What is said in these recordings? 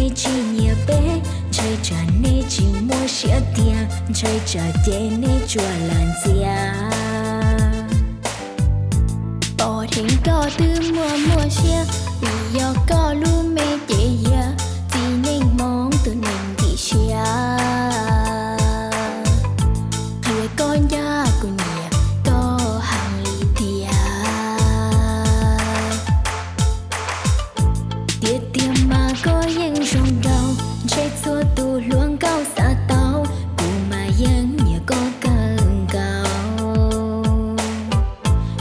nej tsis nyiam peb, ntshai tsam nej tsis muaj siab tiag, ntshai tsam ces nej tsuas lam ntxias. Pom dheev koj twb muaj muaj siab, vim yog koj lub me ces yog txiv neej Hmoob tus neeg ntxim siab. Qhia koj ncaj kuv nyiam koj heev li tiag. Tiag tiag mas koj yeej zoo nraug, ntshe txhua tus hluas nkauj xav tau, kuv mas yeej nyiam koj kawg nkaus.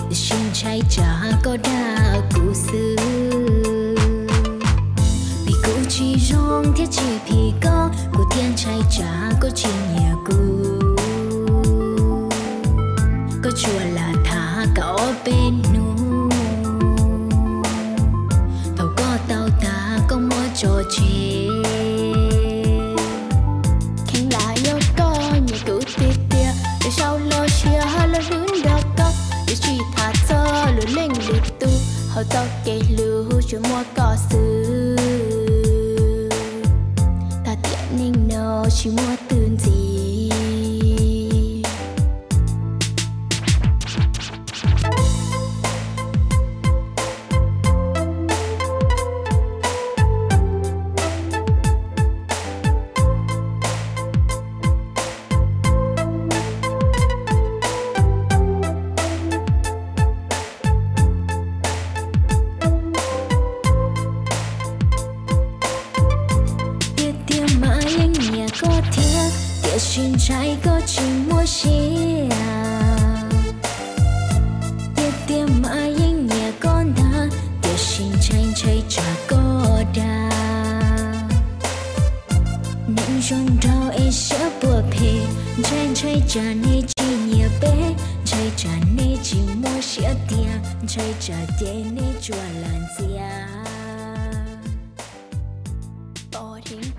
Tiam sis ntshai tsam koj dag kuv xwb, vim kuv tsis zoo thiab tsis phim koj, kuv thiaj ntshai tsam koj tsis nyiam kuv. Koj tsuas lam tham kaum ob peb hnub, thaum koj tau tas koj muab tso tseg. Kheev lam yog koj nyiam kuv tiag tiag, es sau los siab los hlub nrog koj, yuav tsis tham txog lwm leej lwm tus, hauv txoj kev hlub tsuas muaj koj xwb, tag tiam neej no tsis muaj twg ntxiv. Tiag tiag mas yeej nyiam koj thiab, tiam sis ntshai koj tsis muaj siab. Tiag tiag mas yeej nyiam koj ntag, tiam sis ntshai ntshai tsam koj dag. Neeg zoo nraug es siab puas phem, ntshai ntshai tsam nej tsis nyiam peb, ntshai tsam nej tsis muaj siab tiag, ntshai tsam ces nej tsuas lam ntxias. Pom dheev